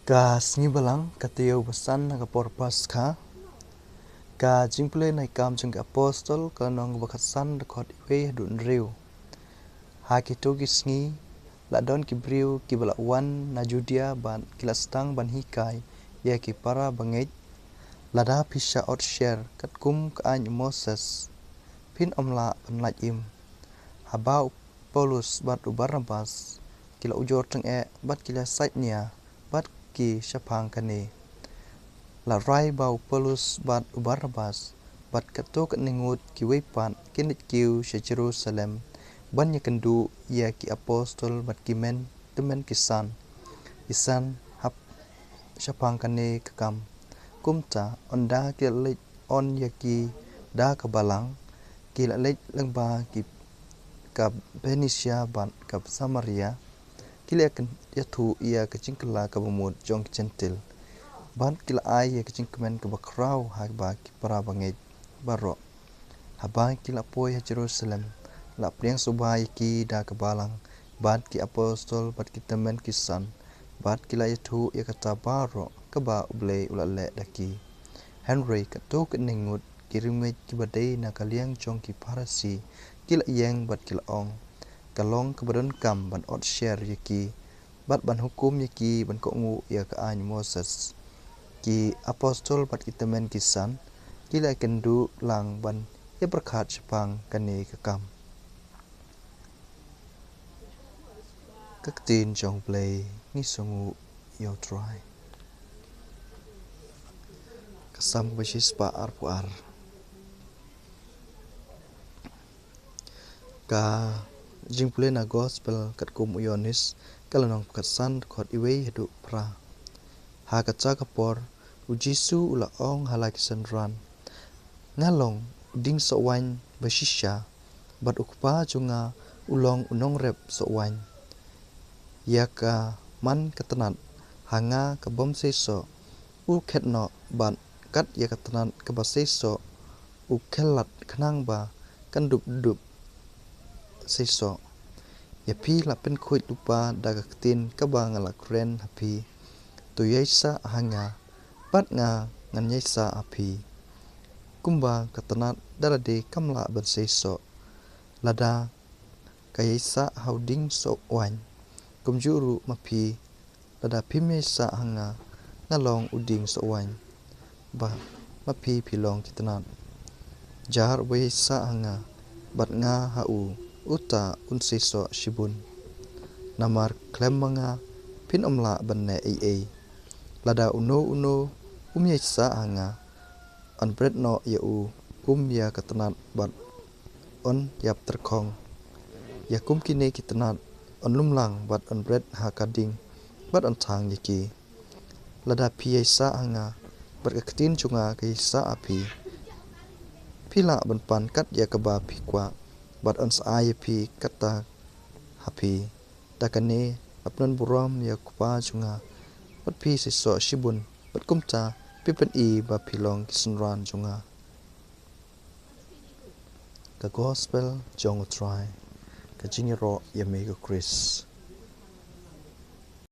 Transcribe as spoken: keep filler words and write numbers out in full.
Ka sngi Balang, ka taïew ba san ha ka por Paskha. Ka jingpule na ki Kam jong ki Apostol, ka lynnong ba khatsan, dkhot wei haduh hynriew. Ha kito ki sngi, la don ki briew kiba la wan na Judia bad ki la sdang ban hikai ïa ki para bangeit: Lada phi shah ot sher katkum ka aiñ u Moses, phin ym lah ban lait im. Haba u Paulus bad u Barnabas ki la ujor tyngeh bad ki la sait nia bad ki shaphang kane, la rai ba u Paulus bad u Barnabas bad katto katne ngut kiwei pat kin leit kiew sha Jerusalem ban ïakynduh ïa ki Apostol bad ki men tymmen ki san, ki san hap shaphang kane ka kam. Kumta, ynda ki la leit on ïa ki da ka balang, ki la leit lyngba ki, ka Phoenicia bad ka Samaria, ki la ïa kyn-, ïathuh ïa ka jingkylla kaba mut jong ki Jentil, bad ki la ai ïa ka jingkmen kaba khraw ha ba ki para bangeit baroh. Haba ki la poi ha Jerusalem, la pdiang suba ïa ki da ka balang bad ki Apostol bad ki tymmen ki san, bad ki la ïathuh ïa kata baroh kaba U Blei u la leh da ki. Hynrei katto katne ngut ki riewngeit kiba dei na ka liang jong ki Pharisi ki la ïeng bad ki la ong: Ka long kaba donkam ban ot sher ïa ki bad ban hukum ïa ki ban kohnguh ïa ka aiñ u Moses. Ki Apostol bad ki tymmen ki san ki la ïakynduh lang ban ïapyrkhat shaphang kane ka kam. Ka ktien jong U Blei. Ngi sngewnguh ïa U Trai. Ka Salm kaba shispah arphew ar. Ka jingpule na Gospel katkum u Ïoannis, ka lynnong khatsan, dkhot wei haduh phra. Ha kata ka por, u Jisu u la ong ha la ki synran: Nga long u dieng soh waiñ ba shisha, bad u Kpa jong nga u long u nongrep soh waiñ. Ïa ka man ka tnat ha nga ka bym seisoh u khet noh, bad kat ïa ka tnat kaba seisoh u khyllad khnang ba kan dup dup seisoh. Ïa phi la pynkhuid lypa da ka ktien kaba nga la kren ha phi. To ïaisah ha nga, bad nga ngan ïaisah ha phi. Kumba ka tnat da lade kam lah ban seisoh lada ka ïaisah ha u dieng soh waiñ, kumjuh ruh ma phi, lada phim ïaisah ha nga, nga long u dieng soh waiñ, ba ma phi phi long ki tnat. Jar uba ïaisah ha nga bad nga ha u, uta un seisoh shibun. Namar khlem ma nga phin ym lah ban leh ei ei. Lada uno uno um ïaisah ha nga, yn bret noh ïa u kum ïa ka tnat bad yn ïap tyrkhong. Ïa kum kine ki tnat yn lumlang bad yn bret ha ka dieng bad yn thang ïa ki. Lada phi ïaisah ha nga bad ka ktien jong nga ka ïaisah ha phi, phi lah ban pan kat ïa kaba phi kwah, bad yn sa ai ïa phi kata ha phi. Da kane la pynburom ïa u Kpa jong nga, bad phi seisoh shibun, bad kumta phi pyni ba phi long ki synran jong nga. Ka Gospel jong U Trai. Ka jingïaroh ïa me ko Khrist.